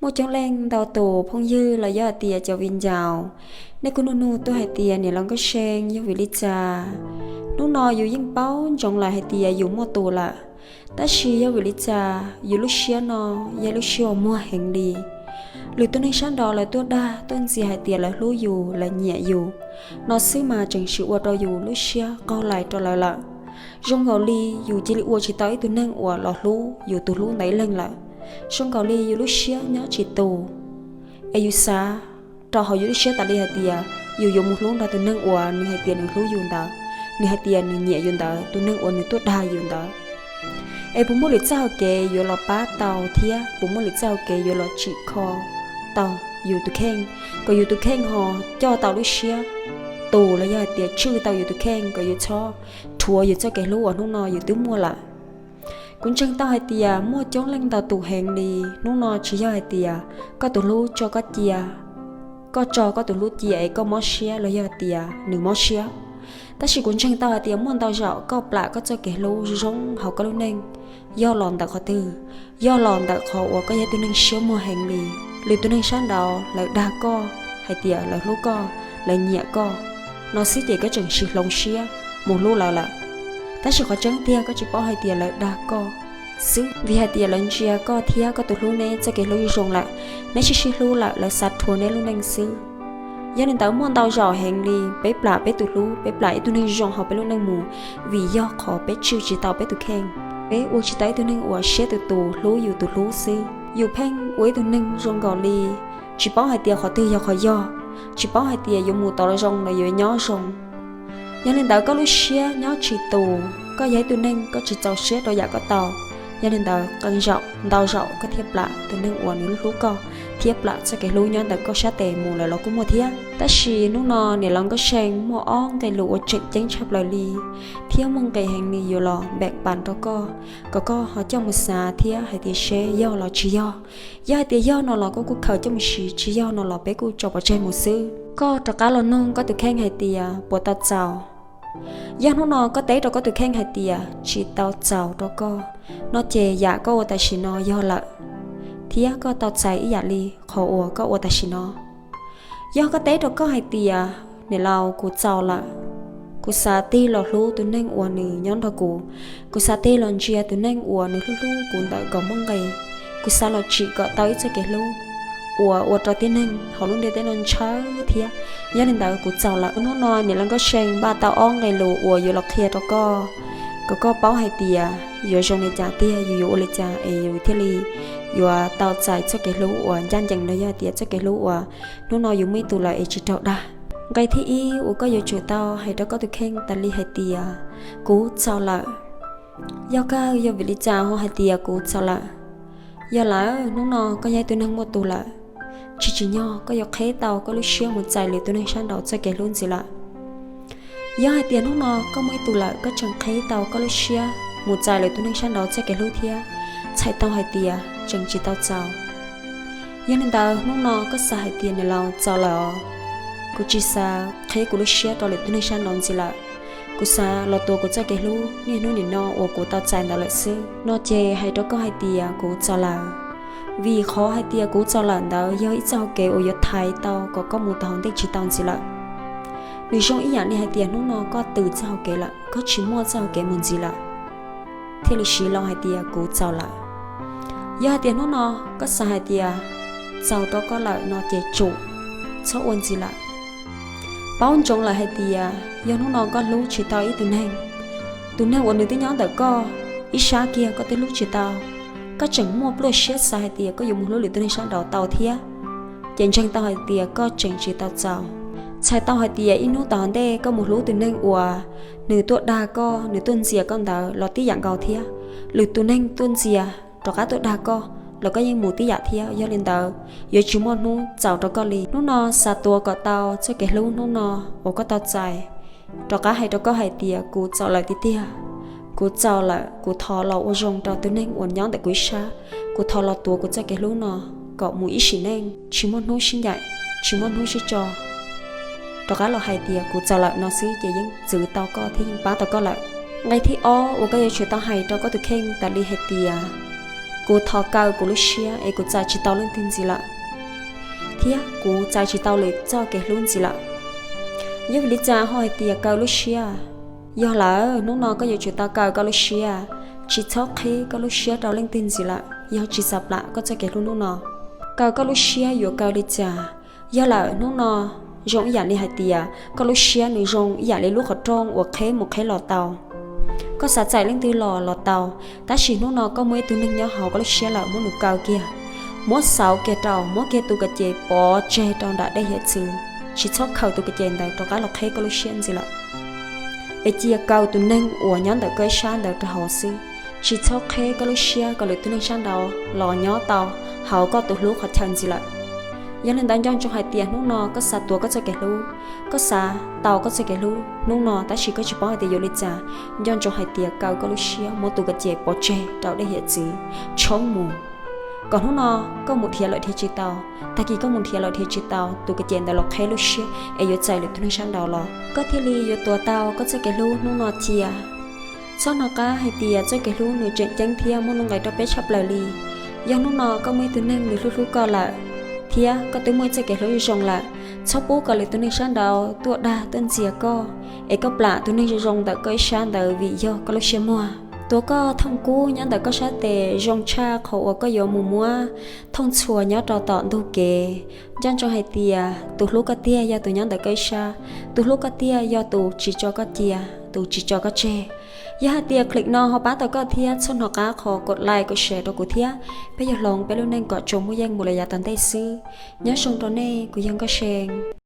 Muaj coob leej ntau tus phooj ywg los yog hais tias cov viv ncaus, nej kuj nug nug tuaj hais tias niam laus Nkauj See, yog vim li cas hnub no yus yeej paub ntsoov lawm hais tias yus muaj tus lawm, tab sis yog vim li cas yus lub siab no yog lub siab uas muag heev li? Lwm tus neeg sab nraud lawv tuaj dag tuaj ntxias hais tias lawv hlub yus, lawv nyiam yus no xwb mas tseem sim ua rau yus lub siab qaug lais rau lawv lawm. Zoo nkaus li yus cia li ua tsis tau ib tug neeg uas los hlub yus tus hlub ntawd ib leeg lawm. Zoo nkaus li yus lub siab nyob tsis tus, es yus xav rau hauv yus lub siab tas li hais tias yus yuav mus hlub nrog tus neeg uas nws hais tias nws hlub yus ntawd, nws hais tias nws nyiam yus ntawd, tus neeg uas nws tuaj dag yus ntawd. Es puas muaj lwm txoj hau kev yuav los pab tau thiab puas muaj lwm txoj hau kev yuav los tsim kho tau yus tus kheej, kom yus tus kheej ho coj tau lub siab tus los yog hais tias tswj tau yus tus kheej kom yus txhob rhuav yus txoj kev hlub uas hnub no yus twb muaj lawm? Kuv ntseeg tau hais tias muaj coob leej ntau tus heev li hnub no tsis yog hais tias koj tus hlub tso koj cia, koj tso koj tus hlub cia es koj mob siab los yog hais tias nws mob siab. Tab sis kuv ntseeg tau hais tias muaj ntau zaum koj plam koj txoj kev hlub zoo zoo hauv koj lub neej, yog los ntawm qhov twg? Yog los ntawm qhov uas koj yog ib tug neeg siab muag heev li. Lwm tus neeg sab nraud lawv dag koj hais tias lawv hlub koj, lawv nyiam koj no xwb ces koj tseem sim hloov siab mus hlub lawv lawm. Tab sis qhov tseeb tiag koj tsis paub hais tias lawv dag koj xwb, vim hais tias lawv ntsia koj thiab koj tus hlub neb txoj kev hlub zoo lawm, neb sib sib hlub lawm, lawv xav rhuav neb lub neej xwb. Yog li ntawd muaj ntau zaum heev li peb plam peb tus hlub, peb plam ib tug neeg zoo hauv peb lub neej mus vim yog qhov peb tswj tsis tau peb tus kheej, peb ua tsis tau ib tug neeg uas siab tus tus hlub yus tus hlub xwb. Yus pheej ua ib tug neeg zoo nkaus li tsis paub hais tias qhov twg yog qhov yog, tsis paub hais tias yuav mus tod los zoo los yuav nyob zoo. Yog li ntawd koj lub siab nyob tsis tus, koj yog ib tug neeg koj tsis txaus siab rau yam koj tau. Yog li ntawd qee zaum ntau zaum koj thiaj plam tus neeg uas nws hlub hlub koj, thiab plam txoj kev hlub nyob ntawm koj sab tes mus lawm los kuj muaj thiab. Tab sis hnub no niam laus Nkauj See muaj ob nqe lus uas tseem ceeb tshaj plaws li thiab muaj nqis heev li yuav los npeem pas rau koj, kom koj ho coj mus xav thiab hais tias seb yog los tsis yog. Yog hais tias yog no los koj kuj khaws coj mus siv, tsis yog no los peb kuj tso pov tseg mus xwb. Koj rov qab los noog koj tus kheej hais tias puas tau txaus. Yog hnub no koj teb rau koj tus kheej hais tias tsis tau txaus rau koj no ces yam koj ua tam sim no yog lawm, thiab koj tau txais ib yam li qhov uas koj ua tam sim no. Yog koj teb rau koj hais tias niam laus, kuv txaus lawm, kuv xav tig los hlub tus neeg uas nws nyob nrog kuv, kuv xav tig los ntsia tus neeg uas nws hlub hlub kuv ntawm nkaus muaj nqis, kuv xav los tsim kom tau ib txoj kev hlub uas ua rau tib neeg hauv lub ntiaj teb no ntshaw thiab. Yog li ntawd kuv txaus lawm. Hnub no niam laus Nkauj See npaj tau ob nqe lus uas yuav los qhia rau koj, kom koj paub hais tias yuav zoo li cas tiag, yus yuav ua li cas es yus thiaj li yuav tau txais txoj kev hlub uas ncaj ncees los yog tias txoj kev hlub uas hnub no yus muaj ib tug lawm es tsis raug dag. Nqe thib ib uas koj yuav tsum tau hais rau koj tus kheej tas li hais tias kuv txaus lawm. Yog kawg, yog vim li cas ho hais tias kuv txaus lawm? Yog lawm hnub no koj yog ib tug neeg muaj tus lawm, tsis tsim nyog koj yuav qheb tau koj lub siab mus txais lwm tus neeg sab nraud txoj kev hlub ntxiv lawm. Yog hais tias hnub no koj muaj ib tus lawm koj tseem qheb tau koj lub siab mus txais lwm tus neeg sab nraud txoj kev hlub thiab, txhais tau hais tias tseem tsis tau txaus. Yog li ntawd hnub no koj xav hais tias niam laus, txaus lawm os, kuv tsis xav qheb kuv lub siab rau lwm tus neeg sab nraud ntxiv lawm, kuv xav los tuav kuv txoj kev hlub niaj hnub nim no uas kuv tau txais ntawd lawm xwb no ces hais rau koj hais tias kuv txaus lawm. Vim qhov hais tias kuv txaus lawm ntawd yog ib txoj hau kev uas yuav thaiv tau kom koj mus tom hauv ntej tsis tau ntxiv lawm. Nws zoo ib yam li hais tias hnub no koj tws txoj hau kev lawm, koj tsis muaj txoj hau kev mus ntxiv lawm, thiaj li siv loo hais tias kuv txaus lawm. Yog hais tias hnub no koj xav hais tias txaus rau koj lawm no ces tsum txhob ua ntxiv lawm. Paub ntsoov lawm hais tias yog hnub no koj hlub tsis tau ib tug neeg, tus neeg uas nws twb nyob ntawm koj ib sab kiag koj twb hlub tsis tau, koj tseem muaj pluaj siab xav hais tias koj yuav mus hlub lwm tus neeg sab nraud tau thiab, ces ntseeg tau hais tias koj tseem tsis tau txaus. Txhais tau hais tias ib hnub tom hauv ntej koj mus hlub tus neeg uas nws tuaj dag koj, nws tuaj ntxias koj ntawd los tib yam nkaus thiab. Lwm tus neeg tuaj ntxias rov qab tuaj dag koj los koj yeej mus tib yam thiab. Yog li ntawd yuav tsis muaj hnub txaus rau koj li. Hnub no xav tuav kom tau txoj kev hlub hnub no uas koj tau txais, rov qab hais rau koj hais tias kuv txaus lawm tiag tiag. Kuv txaus lawm, kuv thov los ua zoo rau tus neeg uas nyob ntawm kuv ib sab, kuv thov los tuav kuv txoj kev hlub no kom mus ib sim neej, tsis muaj hnub sib ncaim, tsis muaj hnub sib tso. Rov qab los hais tias kuv txaus lawm no xwb ces yeej txwv tau koj thiab yeej pab tau koj lawm. Nqe thib ob uas koj yuav tsum tau hais rau koj tus kheej tas li hais tias Kuv thov kaw kuv lub siab es kuv txais tsis tau leej twg ntxiv lawm, thiab kuv txais tsis tau lwm txoj kev hlub ntxiv lawm. Yog vim li cas ho hais tias kaw lub siab? Yog lawm hnub no koj yuav tsum tau kaw koj lub siab, tsis txhob qhib koj lub siab rau leej twg ntxiv lawm yog tsis xav plam koj txoj kev hlub hnub no. Kaw koj lub siab yuav kaw li cas? Yog lawm hnub no zoo ib yam li hais tias koj lub siab nws zoo ib yam li lub qhov rooj uas qheb mus qheb los tau. Koj xav txais leej twg los los tau, tab sis hnub no koj muaj ib tug neeg nyob hauv koj lub siab lawm, muab nws kaw kiag, muab xauv kiag rau, muab kiag tus ka ces pov tseg rau nram dej hiav txwv, tsis txhob khaws tus ka ces ntawd rov qab los qheb koj lub siab ntxiv lawm. Es cia kaw tus neeg uas nyob ntawm koj ib sab ntawd rau hauv xwb, tsis txhob qheb koj lub siab kom lwm tus neeg sab nraud los nyob tau hauv koj tus hlub qhov chaw ntxiv lawm. Yog li ntawd nco ntsoov hais tias hnub no koj xav tuav koj txoj kev hlub, koj xav tau koj txoj kev hlub hnub no tab sis koj tsis paub hais tias yuav li cas, nco ntsoov hais tias kaw koj lub siab, muab tus ka ces pov tseg rau dej hiav txwv, tshoob mus, kom hnub no koj mus nrhiav lawm nrhiav tsis tau, tag kis koj mus nrhiav lawm nrhiav tsis tau, tus ka ces ntawd los qheb lub siab es yuav txais lwm tus neeg sab nraud los koj thiaj li yuav tuav tau koj txoj kev hlub hnub no cia. Txhob hnov qab hais tias txoj kev hlub nws tseem ceeb thiab muaj nuj nqis rau peb tshaj plaws li. Yog hnub no koj muaj ib tug neeg nws hlub hlub koj lawm, thiab koj twb muaj ib txoj kev hlub zoo lawm, txhob pub kom lwm tus neeg sab nraud tuaj dag tuaj ntxias koj, es koj plam tus neeg zoo zoo ntawm koj ib sab ntawd vim yog koj lub siab muag. Tuav koj thooj kub nyob ntawm koj sab tes zoo tshaj qhov uas koj yuav mus muab thooj txhua nyob rau tom ntug kev. Nco ntsoov hais tias tus hlub koj tiag yog tus nyob ntawm koj ib sab, tus hlub koj tiag yog tus tsis tso koj cia, tus tsis tso koj tseg. Yog hais tias clip no ho pab tau koj thiab txhob hnov qab qhov kom like kom share rau kuv thiab, peb yuav hloov peb lub neej kom tsuas muaj yeej mus lawm yav tom ntej xwb. Nyob zoo rau nej, kuv yog Nkauj See.